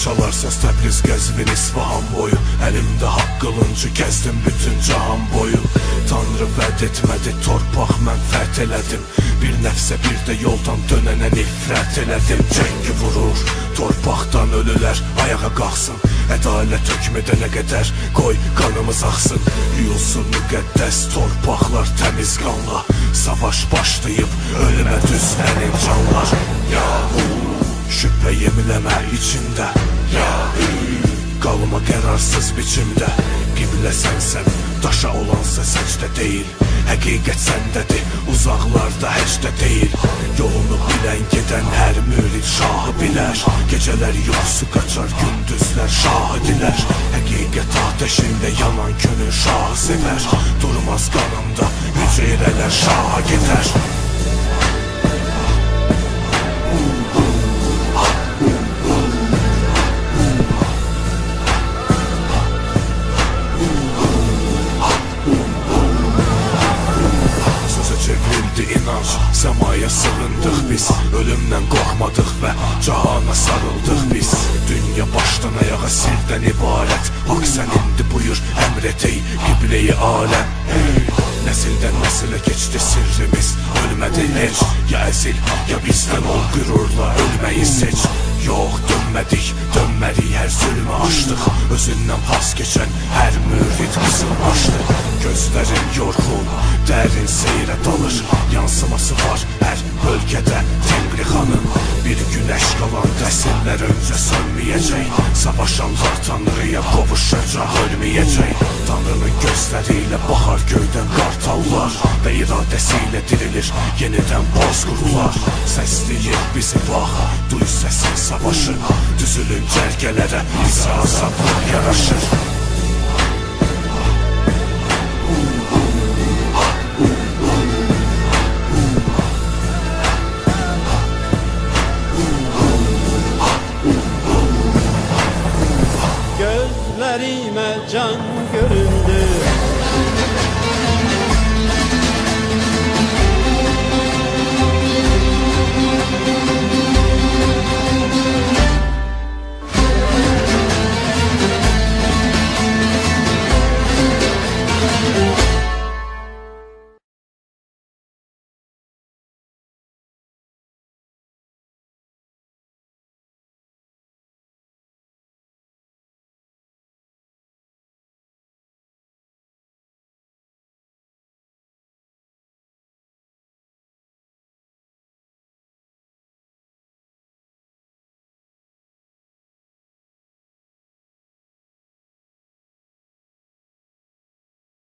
Çalar səs Təbriz, Qəzvin, İsfahan boyu. Əlimdə haqq qılıncı, gəzdim bütün cahan boyu. Tanrı vəd etmədi, torpaq mən fəth elədim. Bir nəfsə bir də yoldan dönənə nifrət elədim. Cəngi vurur, torpaqdan ölülər ayağa qalxsın. Ədalət hökm edənə qədər qoy qanımız axsın. Yuyulsun müqəddəs torpaqlar təmiz qanla. Savaş başlayıb ölümə düzlənin canlar. Yahu, şübhə yemiləmə içində. Yahu, qalma qərarsız biçimdə. Qiblə sənsən, daşa olansa səcdə deyil. Həqiqət səndədir, uzaqlarda heç də deyil. Yolunu bilən gedən hər mürid şahı bilər. Gecələr yuxusu qaçar, gündüzlər şahı dilər. Həqiqət ateşində yanan könül şahı sevər. Durmaz qanımda hüceyrələr şaha gedər. İnanc, səmaya sığındıq biz. Ölümdən qorxmadıq və cahana sarıldıq biz. Dünya başdan ayağa sirdən ibarət. Haqq sənindir, buyur, əmr et ey qibleyi aləm. Nəsildən nəsilə keçdi sirrimiz, ölmədi heç. Ya əzil, ya bizdən ol, qürurla ölməyi seç. Yox, dönmədik, dönmərik, hər zülmü aşdıq. Özündən vaz keçən hər mürid qızılbaşdı. Gözlərim yorğun, dərin seyrə dalır. Yansıması var hər bölgədə Tengri xanın. Bir günəş qalan əsrlər öncə sönməyəcək. Savaşanlar Tanrıya qovuşacaq, ölməyəcək. Tanrının gözləri ilə baxar göydən qartallar və iradəsi ilə dirilir yenidən bozqurtlar. Səsləyir bizi bax, duy səsin savaşı. Düzülün cərgələrə, bizə azadlıq yaraşır. Gözlerime can göründü.